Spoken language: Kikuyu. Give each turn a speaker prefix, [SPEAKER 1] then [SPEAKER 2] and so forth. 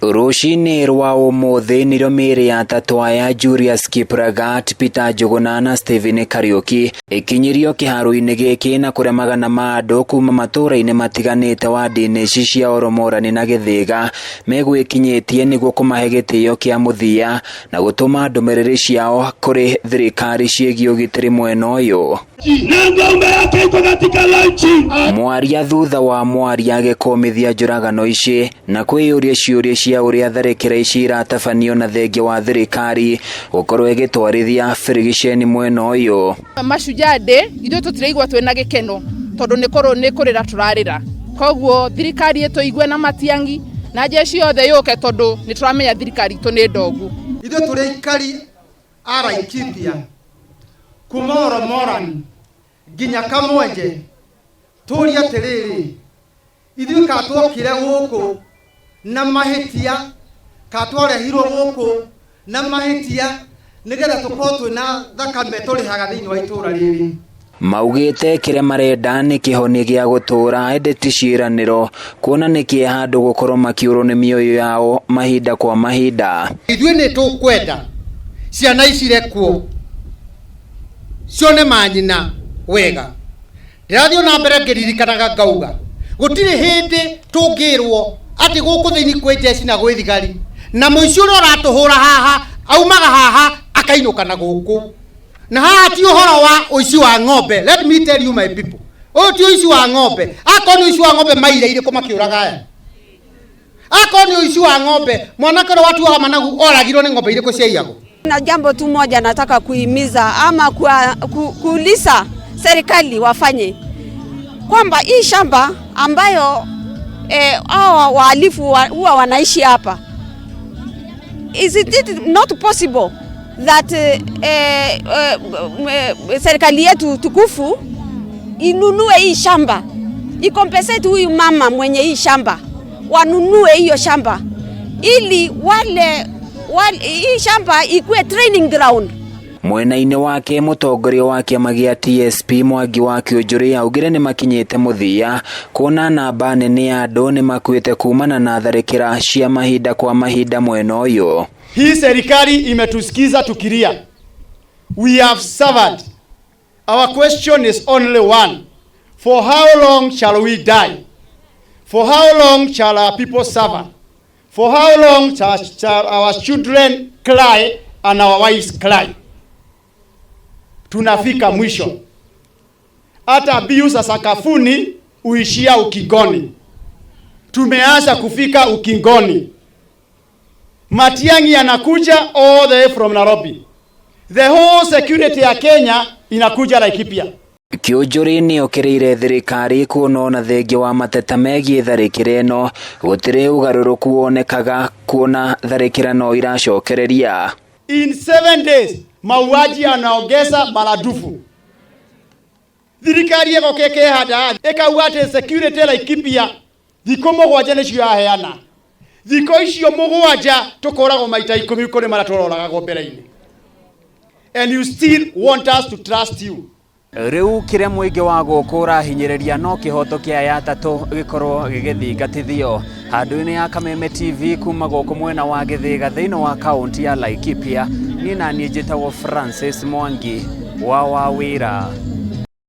[SPEAKER 1] Rũcinĩ rwa ũmũthĩ nĩrĩo mĩĩrĩ ya atatũ aya Julius Kiplagat, Peter Njuguna na Stephen Kariuki ĩkinyirio kĩharo-inĩ gĩkĩ na kũrĩa magana ma andũ kuma matũũra-inĩ matiganĩte wadi-inĩ ici cia Oromorani na Gĩthĩga megwĩkinyĩtie nĩguo kũmahe gĩtĩo kĩa mũthia na gũtũma ndũmĩrĩri ciao kũrĩ thirikari ciĩgiĩ ũgitĩri mwena ũyũ.
[SPEAKER 2] Na ng'ombe yake iko katika launching.
[SPEAKER 1] Mwaria thutha wa mwaria agĩkũmithia njũragano ici na kwĩyũria ciũria cia ũrĩa tharĩkĩra ici iratabanio na thengia wa thirikari gũkorwo ĩgĩtwarithia birigiceni mwena ũyũ.
[SPEAKER 3] Mashujaa Day ithuĩ tũtiraigua twĩna gĩkeno tondũ nĩ kũrĩra tũrarĩra, koguo thirikari ĩtũigue na Matiang'i na jeshi yothe yũke tondũ nĩ tũramenya thirikari itũ nĩ ndogu.
[SPEAKER 4] Ithuĩ tũrĩ aikari a Laikipia kuma Oromoran nginya Kamwenje, tũrie atĩrĩrĩ, ithuĩ ka twokire gũkũ na mahĩtia, ka twarehirwo gũkũ na mahĩtia nĩgetha tũkorwo twĩna thakame tũrĩhaga thĩinĩ wa itũũra rĩrĩ?
[SPEAKER 1] Maugĩte kĩrĩa marenda nĩ kĩhonia gĩa gũtũũra ĩndĩ ti ciĩranĩro, kuona nĩ kĩeha andũ gũkorwo makĩũrwo nĩ mĩoyo yao mahinda kwa mahinda.
[SPEAKER 4] Ithuĩ nĩ tũkwenda ciana ici rekwo cione manyina wega. Ndĩrathiĩ na mbere ngĩririkanaga ngauga gũtirĩ hĩndĩ tũngĩrwo atĩ gũkũ thĩinĩ kwĩ njeci na gwĩ thigari, na mũici ũrĩa ũratũhũra haha aumaga haha akainũka na gũkũ, na haha ti ũhoro wa ũici wa ng'ombe. Let me tell you, my people, ũyũ ti ũici wa ng'ombe. Akorwo nĩ ũici wa ng'ombe, maira irĩkũ makĩũraga aya? Akorwo nĩ ũici wa ng'ombe, mwanake ũrĩa watuaga managu oragirwo nĩ ng'ombe irĩkũ ciaiyagwo?
[SPEAKER 5] Na jambo tu moja nataka kuhimiza ama kuuliza serikali wafanye kwamba hii shamba ambayo hawa wahalifu huwa wanaishi hapa, is it not possible that serikali yetu tukufu inunue hii shamba, icompensate huyu mama mwenye hii shamba, wanunue hiyo shamba ili wale hii shamba ikuwe training ground?
[SPEAKER 1] Mwena-inĩ wake, mũtongoria wa kĩama gĩa TSP Mwangi wa Kĩũnjũrĩ augire nĩ makinyĩte mũthia kuona namba nene ya andũ nĩ makuĩte kumana na tharĩkĩra cia mahinda kwa mahinda mwena ũyũ.
[SPEAKER 6] Hii serikali imetusikiza tukilia. We have suffered. Our question is only one. For how long shall we die? For how long shall our people suffer? For how long shall our children cry and our wives cry? Tunafika mwisho. Hata mbiu za sakafuni huishia ukingoni. Tumeanza kufika ukingoni. Matiang'i anakuja all the way from Nairobi. The whole security ya Kenya inakuja Laikipia.
[SPEAKER 1] Kĩũnjũrĩ nĩ okĩrĩire thirikari kuona ona thengia wa mateta megiĩ tharĩkĩra ĩno gũtirĩ ũgarũrũku wonekaga, kuona tharĩkĩra no iracokereria.
[SPEAKER 6] In 7 days mauaji yanaongeza maradufu. Thirikari ĩgoka ĩkehanda ĩkauga atĩ security Laikipia thikũ 7 nĩcio yaheana. Thikũ icio 7 tũkoragwo maita 10 kũrĩ marĩa tũroragagwo mbere-inĩ. And you still want us to trust you?
[SPEAKER 1] Rĩu kĩrĩa mũingĩ wa gũkũ ũrahinyĩrĩria no kĩhoto kĩa aya atatũ gĩkorwo gĩgĩthingatithio. Handũ-inĩ ya Kameme TV kuma gũkũ mwena wa Gĩthĩga thĩinĩ wa kaũntĩ ya Laikipia, niĩ na niĩ njĩtagwo Francis Mwangi wa Wawĩra.